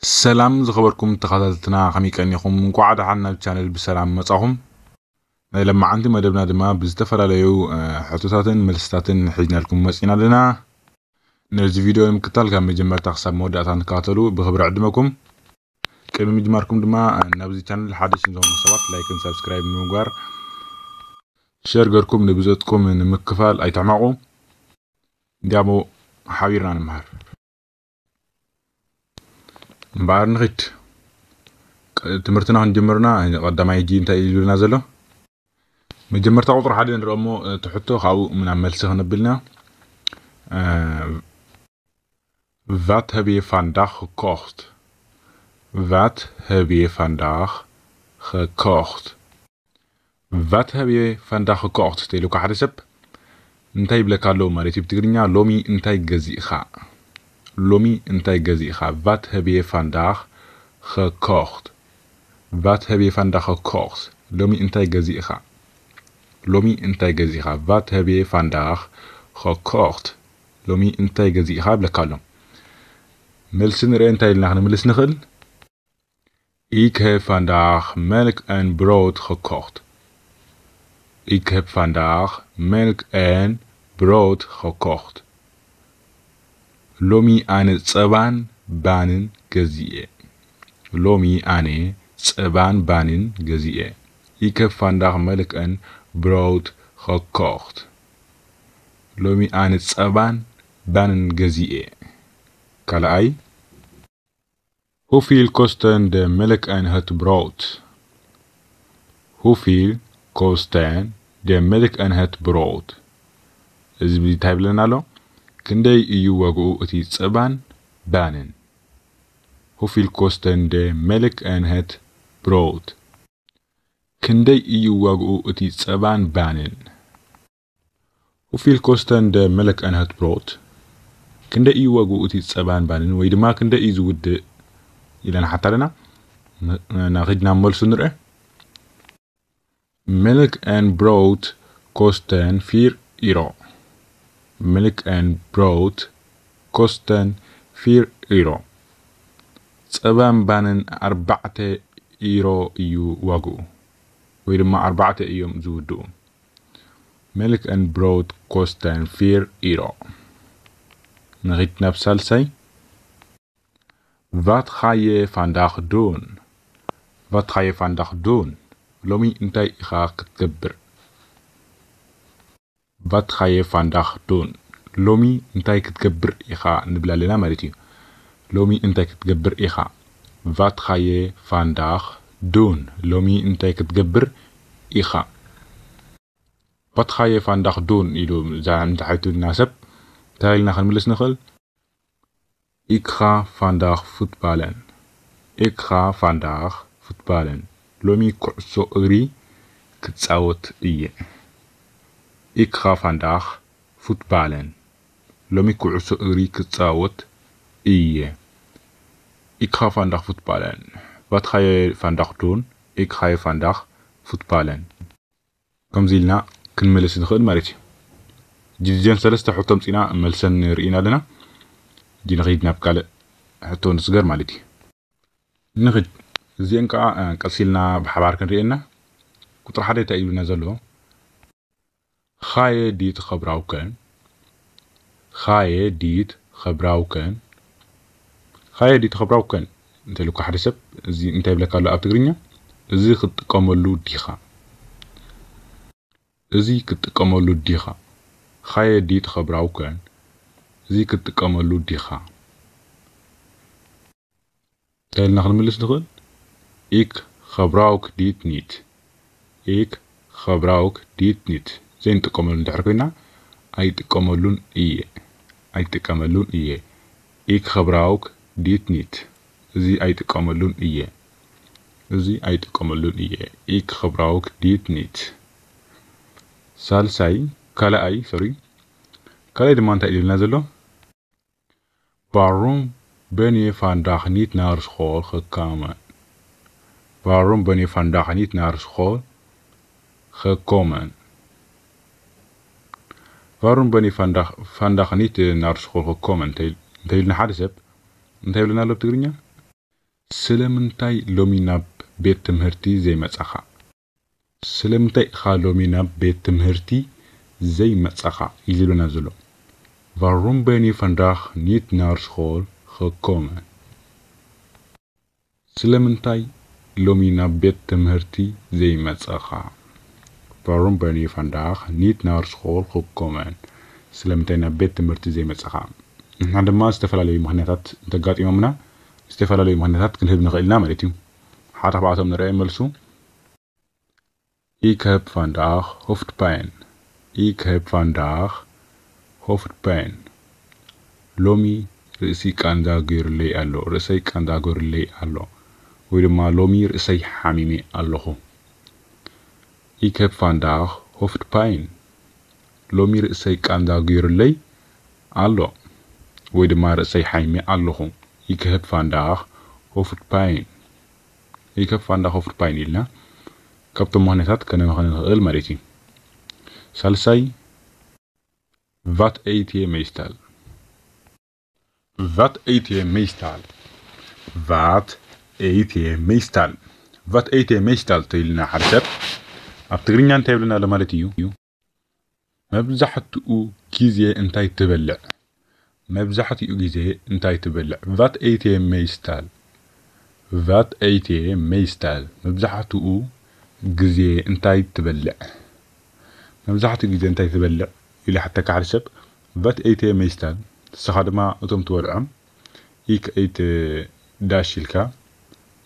ሰላም ዝኸበርኩም ተኸታተልትና፣ ከመይ ቀኒኹም? እንኳዕ ደሓን ናብ ቻነል ብሰላም መጻኹም። ናይ ለማዓንቲ መደብና ድማ ብዝተፈላለዩ ሕቶታትን መልስታትን ሒዝናልኩም መጺና ኣለና። ነዚ ቪድዮ ንምክታል ካብ መጀመርታ ክሳብ መወዳእታ ንከታተሉ ብኽብሪ ዕድመኩም። ቅድሚ ምጅማርኩም ድማ ናብዚ ቻነል ሓደሽ ንዝኾኑ ሰባት ላይክን ሳብስክራይብ ንምግባር፣ ሸር ገርኩም ንብዘትኩም ንምክፋል ኣይትሕመቑ። እንዲያሞ ሓቢርና ንምሃር። እምበኣር ንኺድ። ትምህርትና ክንጅምርና ቀዳማይ ሕጂ እንታይ ኢሉና ዘሎ? መጀመርታ ቁፅሪ ሓደ ንርኦ እሞ፣ እቲ ሕቶ ካብኡ ምናብ መልሲ ክነብልና። Wat heb je vandaag gekocht? Wat heb je vandaag gekocht? Wat heb je vandaag gekocht? ተይሉካ ሓደ ሰብ እንታይ ይብለካ ኣሎ ማለት እዩ ብትግርኛ? ሎሚ እንታይ ገዚእኻ? ሎሚ እንታይ ገዚእኻ? Wat heb je vandaag gekocht? Wat heb je vandaag gekocht? ሎሚ እንታይ ገዚእኻ? ሎሚ እንታይ ገዚእኻ? Wat heb je vandaag gekocht? ሎሚ እንታይ ገዚእኻ ይብለካ ኣሎ። መልሲ ንርአ እንታይ ኢልና ክንምልስ ንኽእል? Ik heb vandaag melk en brood gekocht. Ik heb vandaag melk en brood gekocht. ሎሚ ኣነ ጸባን ባንን ገዚኤ። ሎሚ ኣነ ጸባን ባንን ገዚኤ። Ik heb vandaag melk en brood gekocht. ሎሚ ኣነ ጸባን ባንን ገዚኤ። ካልኣይ፣ Hoeveel kosten de melk en het brood? Hoeveel kosten de melk en het brood? እዚ እንታይ ይብለና ኣሎ? ክንደይ እዩ ዋግኡ እቲ ጸባን ባንን? Hoeveel kosten de melk en het brood? ክንደይ እዩ ዋግኡ እቲ ጸባን ባንን? Hoeveel kosten de melk en het brood? ክንደይ እዩ ዋግኡ እቲ ጸባን ባንን ወይ ድማ ክንደይ እዩ ዝውድእ ኢለ ንሓታ ኣለና። ን-፣ ንኺድ ናብ መልሱ ንርአ። Melk en brood kosten vier euro. Melk en brood kosten vier euro. ጸባን ባንን ኣርባዕተ ኢሮ እዩ ዋግኡ ወይ ድማ ኣርባዕተ እዮም ዝውድኡ። Melk en brood kosten vier euro. ንኺድ ናብ ሳልሳይ። Wat ga je vandaag doen? Wat ga je vandaag doen? ሎሚ እንታይ ኢኻ ክትገብር? Wat ga je vandaag doen? ሎሚ እንታይ ክትገብር ኢኻ ንብል ኣለና ማለት እዩ። ሎሚ እንታይ ክትገብር ኢኻ? Wat ga je vandaag doen? ሎሚ እንታይ ክትገብር ኢኻ? Wat ga je vandaag doen? ኢሉ እንተሓቲቱና ሰብ እንታይ ኢልና ክንምልስ ንኽእል? Ik ga vandaag voetballen. Ik ga vandaag voetballen. ሎሚ ኩዕሶ እግሪ ክጻወት እየ። Ik ga vandaag voetballen. ሎሚ ኩዕሶ እግሪ ክጻወት እየ። Ik ga vandaag voetballen. Wat ga je vandaag doen? Ik ga vandaag voetballen. ከምዚ ኢልና ክንመልስ ንኽእል ማለት እዩ። ሕጂ እዚአን ሰለስተ ሕቶ ኣምፂና መልሰን ንርኢና ኣለና። ሕጂ ንኸይድ ናብ ካልእ ሕቶ ንስገር ማለት እዩ። ንኽድ። እዚአን ከዓ፣ እ፣ ቀስ ኢልና ብሓባር ክንርእየና። ቁፅሪ ሓደ እንታይ ኢሉና ዘሎ? Ga je dit gebruiken? Ga je dit gebruiken? Ga je dit gebruiken? እንተ ኢሉካ ሓደ ሰብ፣ እዚ እንታይ ይብለካ ኣሎ ኣብ ትግርኛ? እዚ ክትጥቀመሉ ዲኻ? እዚ ክትጥቀመሉ ዲኻ? Ga je dit gebruiken? እዚ ክትጥቀመሉ ዲኻ? እንታይ ኢልና ክንምልስ ንኽእል? Ik gebruik dit niet. Ik gebruik dit niet. ዘይንጥቀመሉ እንድሕር ኮይና፣ ኣይጥቀመሉን እየ። ኣይጥቀመሉን እየ። Ik gebruik dit niet. እዚ ኣይጥቀመሉን እየ። እዚ ኣይጥቀመሉን እየ። Ik gebruik dit niet. ሳልሳይ፣ ካልኣይ፣ ሶሪ። ካልኣይ ድማ እንታይ ኢሉና ዘሎ? Waarom ben je vandaag niet naar school gekomen? Waarom ben je vandaag niet naar school gekomen? Waarom ben je vandaag, vandaag niet, eh, naar school gekomen? እንተ-, እንተ ኢልና ሓደ ሰብ እንታይ ይብለና ኣሎ ብትግርኛ? ስለምንታይ ሎሚ ናብ ቤት ትምህርቲ ዘይመጻኻ? ስለምንታይ ኢኻ ሎሚ ናብ ቤት ትምህርቲ ዘይመጻኻ? እዩ ዝብለና ዘሎ። Warum bist du heute nicht nach Schule gekommen? ስለምንታይ ሎሚ ናብ ቤት ትምህርቲ ዘይመጻኻ? Warum bist du heute nicht nach Schule gekommen? ስለምንታይ ናብ ቤት ትምህርቲ ዘይመጻኻ? ንሕና ድማ ዝተፈላለዩ ምኽንያታት እንተጋጢሞምና፣ ዝተፈላለዩ ምኽንያታት ክንህብ ንኽእል ኢና ማለት እዩ። ሓደ ካብኣቶም ንርአ መልሱ። Ich habe heute Hoftbein. Ich habe heute Hoftbein. ሎሚ ርእሲ ቃንዛ ገይሩለይ ኣሎ፣ ርእሰይ ቃንዛ ገይሩለይ ኣሎ። ወይ ድማ ሎሚ ርእሰይ ሓሚመ ኣለኹ። Ich habe heute Hoftbein. ሎሚ ርእሰይ ቃንዛ ገይሩለይ ኣሎ። ወይ ድማ ርእሰይ ሓሚመ ኣለኹ። Ich habe heute Hoftbein. Ich habe heute Hoftbein ኢልና ካብቶም ምኽንያታት ከነመኽኒ ንኽእል ማለት እዩ። ሳልሳይ፣ Wat eet je meestal? Wat eet je meestal? Wat eet je meestal? Wat eet je meestal ተይልና ሓደ ሰብ ኣብ ትግርኛ እንታይ ይብለና ኣሎ ማለት እዩ? መብዛሕትኡ ግዜ እንታይ ትበልዕ? መብዛሕትኡ ግዜ እንታይ ትበልዕ? Wat eet je meestal? Wat eet je meestal? መብዛሕትኡ ግዜ እንታይ ትበልዕ? መብዛሕትኡ ግዜ እንታይ ትበልዕ? ኢሉ ሓተካ ሓደ ሰብ፣ Wat eet je meestal? ንስኻ ድማ እቶም ትበልዖም፣ Ik eet dash ኢልካ፣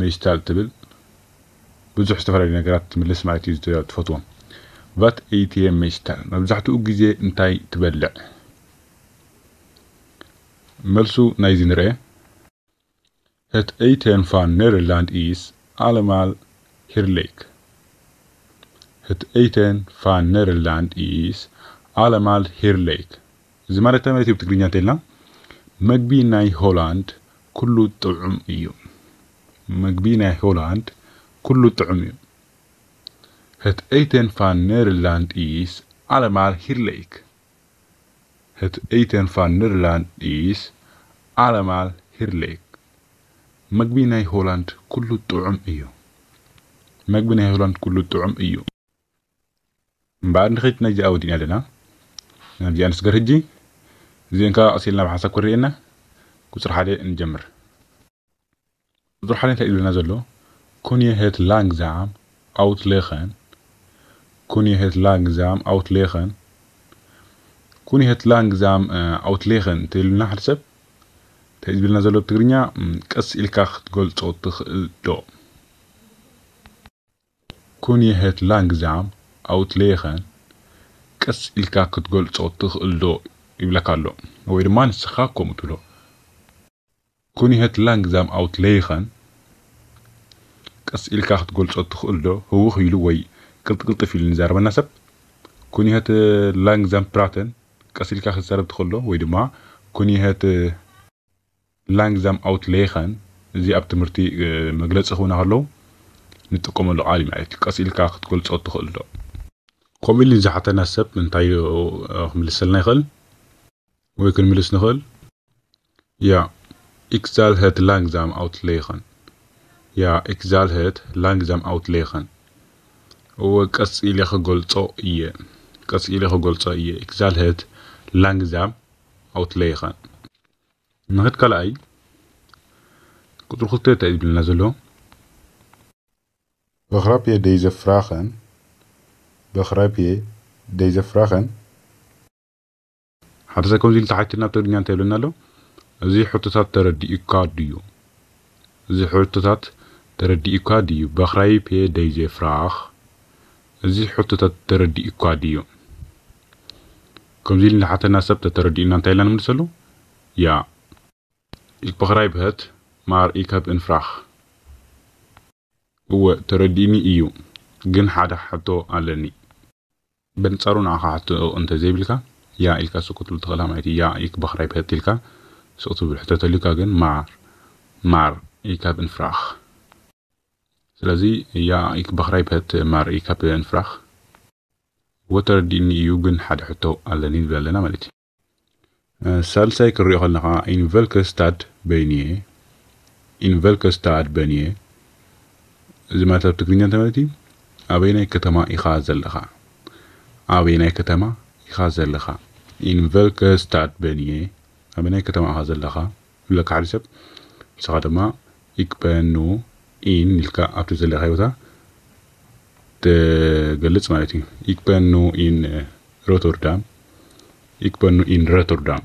meestal ትብል፣ ብዙሕ ዝተፈላለዩ ነገራት ትምልስ ማለት እዩ፣ ትፈትዎም። Wat eet je meestal? መብዛሕትኡ ግዜ እንታይ ትበልዕ? መልሱ ናይዚ ንርአ። Het eten van Nederland is allemaal heerlijk. Het eten van Nederland is allemaal heerlijk. እዚ ማለት እንታይ ማለት እዩ ብትግርኛ እንተኢልና፣ መግቢ ናይ ሆላንድ ኩሉ ጥዑም እዩ። መግቢ ናይ ሆላንድ ኩሉ ጥዑም እዩ። Het eten van Nederland is allemaal heerlijk. Het eten van Nederland is allemaal heerlijk. መግቢ ናይ ሆላንድ ኩሉ ጥዑም እዩ። መግቢ ናይ ሆላንድ ኩሉ ጥዑም እዩ። እምበኣር ንኸይድ ናይዚኣ ወዲእና ኣለና። ናብዚኣ ንስገር ሕጂ። እዚአን ከዓ ቀሲልና ብሓንሳብ ክርእየና። ቁፅሪ ሓደ ንጀምር። ቁፅሪ ሓደ እንታይ ይብለና ዘሎ? Kun je het langzaam uitleggen? Kun je het langzaam uitleggen? Kun je het langzaam uitleggen እንተኢሉና ሓደ ሰብ እንታይ ዝብለና ዘሎ ብትግርኛ? ቀስ ኢልካ ክትገልጾ ትኽእል ዶ? Kun je het langzaam uitleggen? ቀስ ኢልካ ክትገልጾ ትኽእል ዶ ይብለካ ኣሎ። ወይ ድማ ንስኻ ከምኡ ትብሎ። Kun je het langzaam uitleggen? ቀስ ኢልካ ክትገልጾ ትኽእል ዶ? ህውኽ ኢሉ ወይ ቅልጥቅልጥፍ ኢሉ ንዛረበና ሰብ Kun je het langzaam praten? ቀስ ኢልካ ክትዛረብ ትኽእል ዶ? ወይ ድማ Kun je het langzaam uitleggen? እዚ ኣብ ትምህርቲ መግለጺ ክህቡና ከለዉ ንጥቀመሉ ቃል እዩ ማለት እዩ። ቀስ ኢልካ ክትገልጾ ትኽእል ዶ? ከምኡ ኢሉ ንዝሓተና ሰብ እንታይ ክምልሰልና ይኽእል? ወይ ክንምልስ ንኽእል? Ja, ik zal het langzaam uitleggen. Ja, ik zal het langzaam uitleggen. እወ፣ ቀስ ኢለ ክገልጾ እየ። ቀስ ኢለ ክገልጾ እየ። Ik zal het langzaam uitleggen. ንኽድ ካልኣይ፣ ቁጽሪ ክልተ እንታይ እዩ ዝብለና ዘሎ? Begrijp je deze vragen? Begrijp je deze vragen? ሓደ ሰብ ከምዚ ኢሉ ተሓቲትና ኣብ ትግርኛ እንታይ ይብለና ኣሎ? እዚ ሕቶታት ተረዲኡካ ድዩ? እዚ ሕቶታት ተረዲኡካ ድዩ? Begrijp je deze vraag? እዚ ሕቶታት ተረዲኡካ ድዩ? ከምዚ ኢሉ ንሓተና ሰብ ተተረዲኡና እንታይ ኢልና ንምልሰሉ? Ja, ik begrijp het, maar ik heb een vraag. እወ፣ ተረዲእኒ እዩ፣ ግን ሓደ ሕቶ ኣለኒ። በንጻሩ ንዓኻ ሕቶ እንተ ዘይብልካ፣ ያ ኢልካ ስቕ ክትብል ትኽእል ማለት እዩ። Ja, ik begrijp het ኢልካ ስቕ ትብል። ሕቶ ተልዩካ ግን maar, maar ik heb een vraag. ስለዚ ja, ik begrijp het, maar ik heb een vraag. እወ፣ ተረዲእኒ እዩ፣ ግን ሓደ ሕቶ ኣለኒ ንብል ኣለና ማለት እዩ። ሳልሳይ ክንሪኦ ከለና ከዓ in welke stad ben je? In welke stad ben je? እዚ ማለት ኣብ ትግርኛ እንታይ ማለት እዩ? ኣበየናይ ከተማ ኢኻ ዘለኻ? ኣበየናይ ከተማ ኢኻ ዘለኻ? In welke stad ben je? ኣበየናይ ከተማ ኢኻ ዘለኻ? ይብለካ ሓደ ሰብ። ንስኻ ድማ ik ben nu in ኢልካ ኣብቲ ዘለኻዮ ቦታ ትገልጽ ማለት እዩ። Ik ben nu in Rotterdam. Ik ben nu in Rotterdam.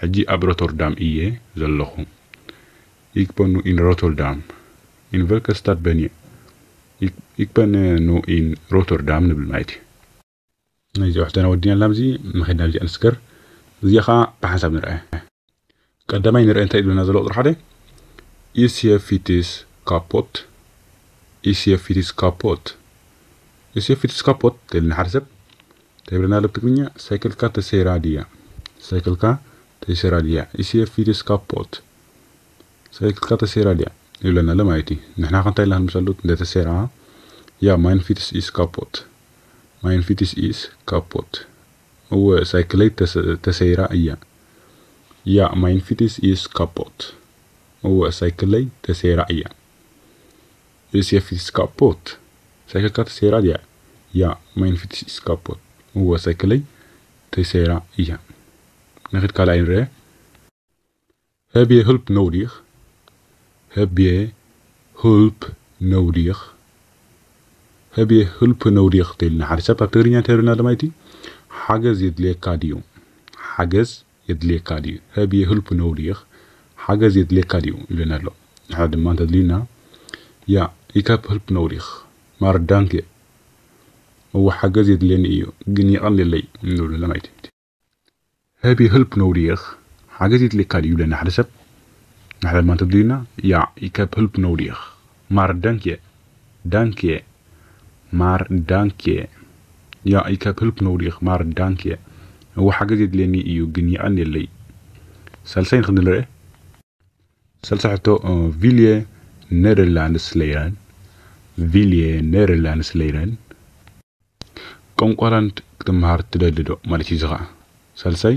ሕጂ ኣብ ሮተርዳም እየ ዘለኹ። Ik ben nu in Rotterdam. In welke stad ben je? Ik ben nu in Rotterdam ንብል ማለት እዩ። ናይዚ ውሕደና ወዲና ኣላ። ኣብዚ መኸድና ኣብዚ ኣንስከር። እዚኣ ኸዓ ብሓንሳብ ንርኣያ። ቀዳማይ ንርአ እንታይ ይብለና ዘሎ ቁፅሪ ሓደ? Is je fiets kapot? Is je fiets kapot? Is je fiets kapot? ተልና ሓደ ሰብ እንታይ ይብለና ኣሎ ብትግርኛ? ሳይክልካ ተሰይራ ድያ? ሳይክልካ ተሰይራ ድያ? Is je fiets kapot? ሳይክልካ ተሰይራ ድያ ይብለና ኣሎ ማለት እዩ። ንሕና ከ እንታይ ኢልና ክንምሰሉ እንደ ተሰይራ? Ja, mijn fiets is kapot. Mijn fiets is kapot. እወ ሳይክለይ ተሰይራ እያ። Ja, mijn fiets is kapot. እወ ሳይክለይ ተሰይራ እያ። Is je fiets kapot? ሳይክልካ ተሰይራ ድያ? Ja, mijn fiets is kapot. እወ ሳይክለይ ተሰይራ እያ። ንኺድ ካልኣይ ንርአ። Heb je hulp nodig? Heb je hulp nodig? Heb je hulp nodig? ተልና ሓደ ሰብ ኣብ ትግርኛ እንታይ ይብለና ኣሎ ማለት እዩ? ሓገዝ የድልየካ ድዩ? ሓገዝ የድልየካ ድዩ? Heb je hulp nodig? ሓገዝ የድልየካ ድዩ ይብለና ኣሎ። ንሕና ድማ እንተድልዩና Ja, ik heb hulp nodig. Maar dank je. እወ ሓገዝ የድልየኒ እዩ ግን የቐንየለይ ንብለና ማለት እዩ። Heb je hulp nodig? ሓገዝ የድልየካ ድዩ ይብለና ሓደ ሰብ። ንሕና ድማ እንተድልዩና Ja, ik heb hulp nodig. Maar dank je. Dank je. Maar dank je. Ja, ik heb hulp nodig, maar dank je. እወ ሓገዝ የድልየኒ እዩ ግን የቐንየለይ። ሳልሳይ ንኽንርኢ። ሳልሳይ ሕቶ። Wil je Nederlands leren? Wil je Nederlands leren? ቋንቋ ሆላንድ ክትመሃር ትደሊ ዶ ማለት እዩ። እዚ ኸዓ ሳልሳይ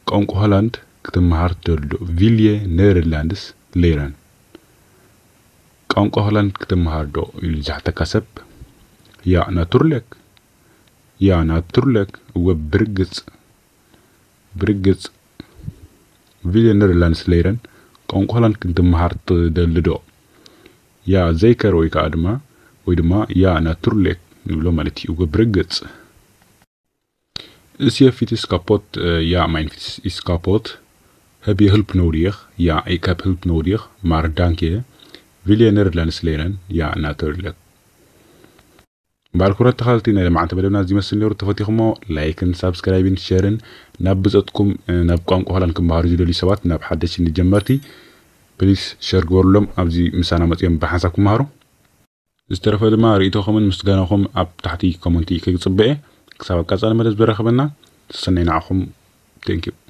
ቋንቋ ሆላንድ ክትመሃር ትደሊ ዶ? Wil je Nederlands leren? ቋንቋ ሆላንድ ክትመሃር ዶ ኢሉ ዝሓተካ ሰብ? Ja, natuurlijk. Ja, natuurlijk. እወ ብርግጽ። ብርግጽ። Wil je Nederlands leren? ቋንቋ ሆላንድ ክትመሃር ትደሊ ዶ? Ja, zeker ወይ ከዓ ድማ ወይ ድማ Ja, natuurlijk ንብሎ ማለት እዩ። እወ ብርግጽ። Is je fiets kapot? Ja, mijn fiets is kapot. Heb je hulp nodig? Ja, ik heb hulp nodig, maar dank je. Wil je Nederlands leren? Ja, natuurlijk. በዓል ክብረት ተኸታተልቲ ናይ ሎማዓንቲ መደብና እዚ ይመስል ነይሩ። ተፈቲኹሞ ላይክን ሳብስክራይብን ሸርን ናብ ብጸትኩም ናብ ቋንቋ ሆላንድ ክመሃሩ ዝደልዩ ሰባት ናብ ሓደሽቲ ንጀመርቲ ፕሊስ ሸር ግበሩሎም። ኣብዚ ምሳና መጺኦም ብሓንሳብ ክመሃሩ። ዝተረፈ ድማ ርእይቶኹምን ምስጋናኹም ኣብ ታሕቲ ኮመንቲ ክጽበ እየ። ክሳብ ኣብ ቀጻሊ መደብ ዝረኸበና ሰሰናይ ንዓኹም። Thank you.